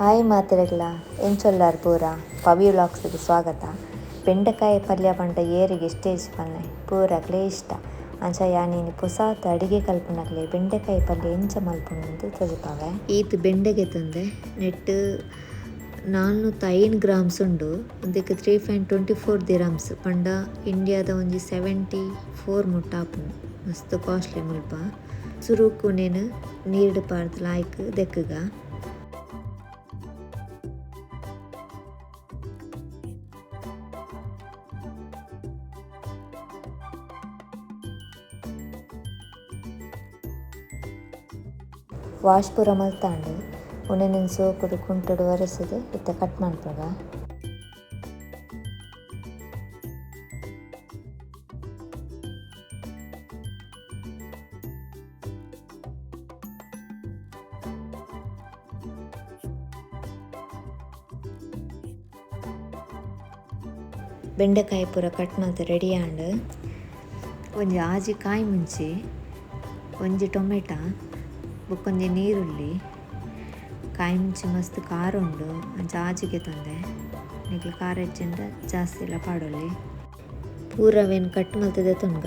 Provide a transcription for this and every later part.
Hi ಮಾತೆರೆಗ್ಲ ಎಂಚೊಲ್ಲಾರ್ ಪೂರ ಪವಿ ವ್ಲಾಗ್ಸ್‌ಗ್ ಸ್ವಾಗತ. ಬೆಂಡೆಕಾಯಿ ಪಲ್ಯ ಪಂಡ ಏರಿಗೆ ಇಷ್ಟ ಪನ್ನೆ ಪೂರಗ್ಲೇ ಇಷ್ಟ. ಅಂಚ ಯಾನ್ ಪೊಸಾತ್ ಅಡಿಗೆ ಕಲ್ಪುನಕ್ಲೆ ಬೆಂಡೆಕಾಯಿ ಪಲ್ಯ ಎಂಚ ಮಲ್ಪುನು ತೋಜಪಾವೆ. ಈತ್ ಬೆಂಡೆಗೆ ತಂದೆ ನೆಟ್ 405 ಗ್ರಾಮ್ಸ್ ಉಂಡು. ಉಂದೆಕ್ 3.24 ದಿರಮ್ಸ್ ಪಂಡ ಇಂಡಿಯಾದ ಒಂಜಿ 74 ಮುಟ್ಟ ಆಪುಂಡು. ಮಸ್ತ್ ಕಾಸ್ಟ್ಲಿ ಮುಲ್ಪ. ಸುರುಕು ನೇನು ನೀರ್ಡ್ ಪಾಡ್ದ್ ಲಾಯ್ಕ್ ದೆಕ್ಕುಗ. ವಾಶ್ ಪೂರ ಮಲ್ತಾಂಡು ಉಂದೆನ್ ಸೋಕುಡು ಕುಂಟುಡು ಒರೆಸುದು ಇತ್ತೆ ಕಟ್ ಮನ್ಪುಗ. ಬೆಂಡೆಕಾಯಿ ಪೂರ ಕಟ್ ಮಲ್ತ್ ರೆಡಿ ಆಂಡ್. ಒಂಜಿ ಆಜಿ ಕಾಯಿ ಮುಂಚಿ, ಒಂಜಿ ಟೊಮೆಟೊ, ಬೊಕ್ಕೊಂಜಿ ನೀರುಳ್ಳಿ. ಕಾಯಿ ಮುಂಚಿ ಮಸ್ತ್ ಖಾರ ಉಂಡು ಅಂಚ ಆಜಿಗೆ ತಂದೆ ನಿಕ್ಲ್ ಖಾರ ಇಜ್ಜಿಂಡ ಜಾಸ್ತಿ ಎಲ್ಲ ಪಾಡೊಲಿ. ಪೂರವೇನ್ ಕಟ್ ಮಲ್ತ್ ದೆತೊನ್ಗ.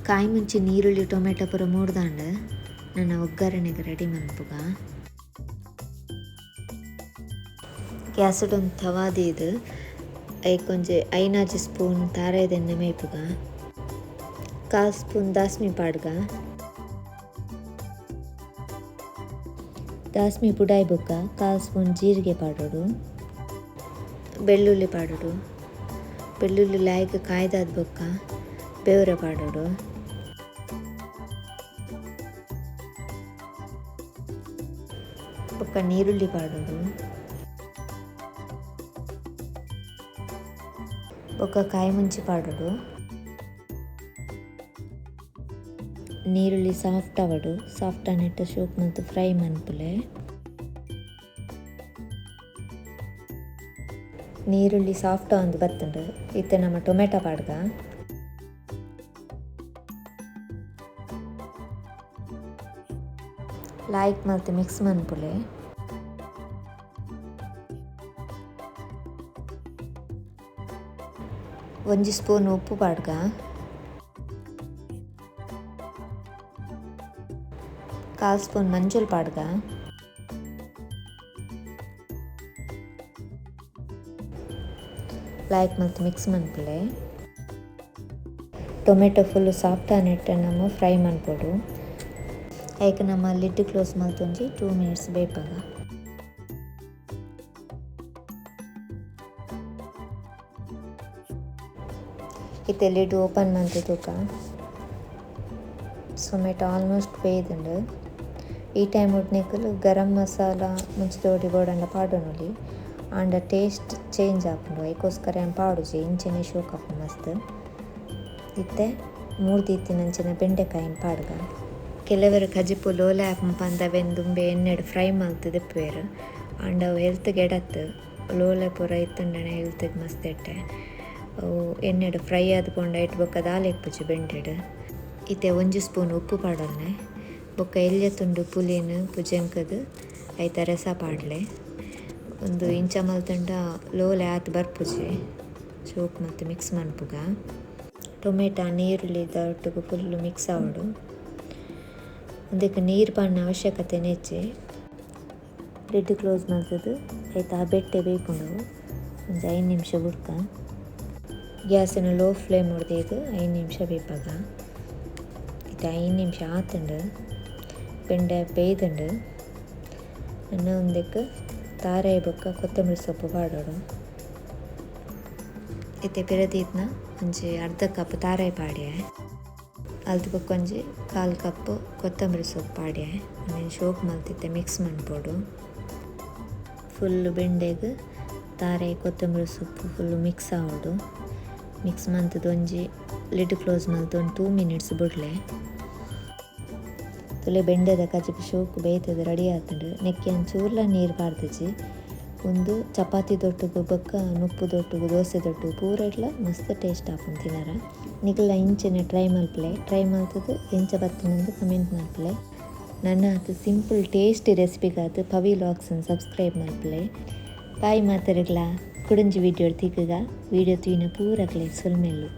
ಕಾಯಿ ಮುಂಚಿ ನೀರುಳ್ಳಿ ಟೊಮೆಟೊ ಪೂರ ಮೂಡ್ದಾಂಡ್ ನನ ಒಗ್ಗರಣೆಗೆ ರೆಡಿ ಮನ್ಪುಗ. ಗ್ಯಾಸ್ ಒಂಜಿ ತವಾ ದೀದ್ ಐಕ್ ಒಂಜಿ 5 ಸ್ಪೂನ್ ತಾರಾಯಿದ ಎಣ್ಣೆ ಮೇಯ್ಪುಗ. 1/4 ಸ್ಪೂನ್ ದಾಸ್ಮಿ ಪಾಡ್ಗ. ದಾಸ್ಮಿ ಪುಡಾಯಿ ಬೊಕ್ಕ 1/4 ಸ್ಪೂನ್ ಜೀರಿಗೆ ಪಾಡೊಡು. ಬೆಳ್ಳುಳ್ಳಿ ಪಾಡೊಡು. ಬೆಳ್ಳುಳ್ಳಿ ಲಾಯ್ಕ್ ಕಾಯ್ದಾದ ಬೊಕ್ಕ ಬೇವ್ರೆ ಪಾಡೊಡು. ಬೊಕ್ಕ ನೀರುಳ್ಳಿ ಪಾಡೊಡು. ಬೊಕ್ಕ ಕಾಯಿ ಮುಂಚಿ ಪಾಡೊಡು. ನೀರುಳ್ಳಿ ಸಾಫ್ಟ್ ಆವೊಡು. ಸಾಫ್ಟ್ ಆನೆಟ್ಟ ಶೋಕ್ ಮಲ್ತ್ ಫ್ರೈ ಮನ್ಪುಲೆ. ನೀರುಳ್ಳಿ ಸಾಫ್ಟ್ ಆವೊಂದು ಬತ್ತುಂಡು. ಇತ್ತೆ ನಮ ಟೊಮೆಟೊ ಪಾಡ್ಗ. ಲಾಯ್ಕ್ ಮಲ್ತ್ ಮಿಕ್ಸ್ ಮನ್ಪುಲೆ. ಒಂಜಿ ಸ್ಪೂನ್ ಉಪ್ಪು ಪಾಡ್ಗ. 1/4 ಸ್ಪೂನ್ ಮಂಜುಲ್ ಪಾಡ್ಗ. ಲಾಯ್ಕ್ ಮಲ್ತ್ ಮಿಕ್ಸ್ ಮನ್ಪುಲೆ. ಟೊಮೆಟೊ ಫುಲ್ ಸಾಫ್ಟ್ ಆನೆಟ್ಟ ನಮ ಫ್ರೈ ಮನ್ಪೊಡು. ಐಕ್ ನಮ ಲಿಡ್ ಕ್ಲೋಸ್ ಮಲ್ತೊಂಜಿ 2 ಮಿನಿಟ್ಸ್ ಬೇಪಗ. ಇತ್ತೆ ಲಿಡ್ ಓಪನ್ ಮಲ್ತ್ ತೂಕ. ಟೊಮೆಟೊ ಆಲ್ಮೋಸ್ಟ್ ಬೇಯ್ದುಂಡು. ಈ ಟೈಮ್ ನಿಕುಲು ಗರಂ ಮಸಾಲ ಮುಂಚಿತೋಡಿ ಬೋಡಂಡ ಪಾಡೊನೊಲಿ. ಆಂಡ ಟೇಸ್ಟ್ ಚೇಂಜ್ ಆಪುಂಡು. ಐಕೋಸ್ಕರ ಯಾನ್ ಪಾಡುಜಿ. ಇಂಚೆನೆ ಶೋಕ್ ಆಪುಂಡು ಮಸ್ತ್. ಇತ್ತೆ ಮೂರ್ದಿತ್ತಿನಂಚಿನ ಬೆಂಡೆಕಾಯಿನ್ ಪಾಡ್ಗ. ಕೆಲವರು ಕಜಿಪು ಲೋಲೆ ಆಪುಂಡು ಪಂದ್ ಅವೆನ್ ದುಂಬೆ ಎಣ್ಣೆಡ್ ಫ್ರೈ ಮಲ್ತ್ ದೆಪ್ಪುವೆರ್. ಆಂಡ ಅವು ಹೆಲ್ತ್ ಗೆಡತ್ತ್. ಲೋಲೆ ಪೂರ ಇತ್ತುಂಡನೆ ಹೆಲ್ತ್ಗ್ ಮಸ್ತ್ ಎಡ್ಡೆ. ಅವು ಎಣ್ಣೆಡ್ ಫ್ರೈ ಆದ್ ಪೋಂಡ ಐಟ್ ಬೊಕ್ಕ ದಾಲ ಇಪ್ಪುಜಿ ಬೆಂಡೆಡ್. ಇತ್ತೆ 1 ಸ್ಪೂನ್ ಉಪ್ಪು ಪಾಡೊನ್ನೆ. ಬೊಕ್ಕ ಎಲ್ಯ ತುಂಡು ಪುಲಿನ್ ಪುಜೆಂಕದ್ ಐತ ರಸ ಪಾಡ್ಲೆ. ಉಂದು ಇಂಚ ಮಲ್ತುಂಡ ಲೋಲೆ ಆತ್ ಬರ್ಪುಜಿ. ಶೋಕ್ ಮಲ್ತ್ ಮಿಕ್ಸ್ ಮನ್ಪುಗ. ಟೊಮೆಟೊ ನೀರುಳ್ಳಿದ ಒಟ್ಟುಗು ಫುಲ್ ಮಿಕ್ಸ್ ಆವೊಡು. ಉಂದೆಕ್ ನೀರು ಪಾಡುನ ಅವಶ್ಯಕತೆನೇ ಇಜ್ಜಿ. ಲಿಡ್ ಕ್ಲೋಸ್ ಮಲ್ತುದು ಐತ ಬೆಟ್ಟೆ ಬೇಯ್ಪುಂಡು. ಒಂಜಿ 5 ನಿಮಿಷ ಬುಡ್ಕ. ಗ್ಯಾಸನ್ನು ಲೋ ಫ್ಲೇಮ್ ದೀದ್ 5 ನಿಮಿಷ ಬೇಯ್ಪಾಗ. ಇತ್ತೆ 5 ನಿಮಿಷ ಆತುಂಡು. ಬೆಂಡೆ ಬೇಯ್ದುಂಡು. ನನ ಉಂದೆಕ್ ತಾರಾಯಿ ಬೊಕ್ಕ ಕೊತ್ತಂಬರಿ ಸೊಪ್ಪು ಪಾಡೊಡು. ಇತ್ತೆ ಪಿರ ದೀತ್ನ ಒಂಜಿ ಅರ್ಧ ಕಪ್ ತಾರಾಯಿ ಪಾಡ್ಯೆ. ಅಲ್ತ್ ಬೊಕ್ಕ ಒಂಜಿ ಕಾಲ್ ಕಪ್ ಕೊತ್ತಂಬರಿ ಸೊಪ್ಪು ಪಾಡ್ಯೆ. ಉಂದೆನ್ ಶೋಕ್ ಮಲ್ತಿತ್ತೆ ಮಿಕ್ಸ್ ಮನ್ಪೊಡು. ಫುಲ್ ಬೆಂಡೆಗ್ ತಾರಾಯಿ ಕೊತ್ತಂಬರಿ ಸೊಪ್ಪು ಫುಲ್ ಮಿಕ್ಸ್ ಆವೊಡು. ಮಿಕ್ಸ್ ಮಲ್ತ್ದ್ ಒಂಜಿ ಲಿಡ್ ಕ್ಲೋಸ್ ಮಲ್ತ್ ಒಂಜಿ 2 ಮಿನಿಟ್ಸ್ ಬುಡ್ಲೆ. ತುಲೆ ಬೆಂಡೆದ ಕಜಿಪು ಶೋಕು ಬೇಯ್ತದ್ ರೆಡಿ ಆತುಂಡು. ನೆಕ್ಕ್ ಯಾನ್ ಚೂರ್ಲ ನೀರ್ ಪಾಡ್ದಿಜಿ. ಉಂದು ಚಪಾತಿ ದೊಟ್ಟುಗು ಬೊಕ್ಕ ನುಪ್ಪು ದೊಟ್ಟುಗು ದೋಸೆ ದೊಟ್ಟುಗು ಪೂರೆಡ್ಲ ಮಸ್ತ್ ಟೇಸ್ಟ್ ಆಪುಂಡು ತಿನರೆ. ನಿಕುಲ್ಲ ಇಂಚೆನೆ ಟ್ರೈ ಮಲ್ಪುಲೆ. ಟ್ರೈ ಮಲ್ತ್ದ್ ಎಂಚ ಬತ್ತುಂಡು ಕಮೆಂಟ್ ಮಲ್ಪುಲೆ. ನನಾತ್ ಸಿಂಪಲ್ ಟೇಸ್ಟಿ ರೆಸಿಪಿಗಾದ್ ಪವಿ ವ್ಲಾಗ್ಸ್ ನ್ ಸಬ್ಸ್ಕ್ರೈಬ್ ಮಲ್ಪುಲೆ. ಬಾಯ್ ಮಾತೆರೆಗ್ಲಾ. ಕುಡೊಂಜಿ ವಿಡಿಯೋ ತಿಕ್ಕುಗ. ವಿಡಿಯೋ ತೂಯಿನ ಪೂರಕ್ಲೆ ಸೊಲ್ಮೆಲು.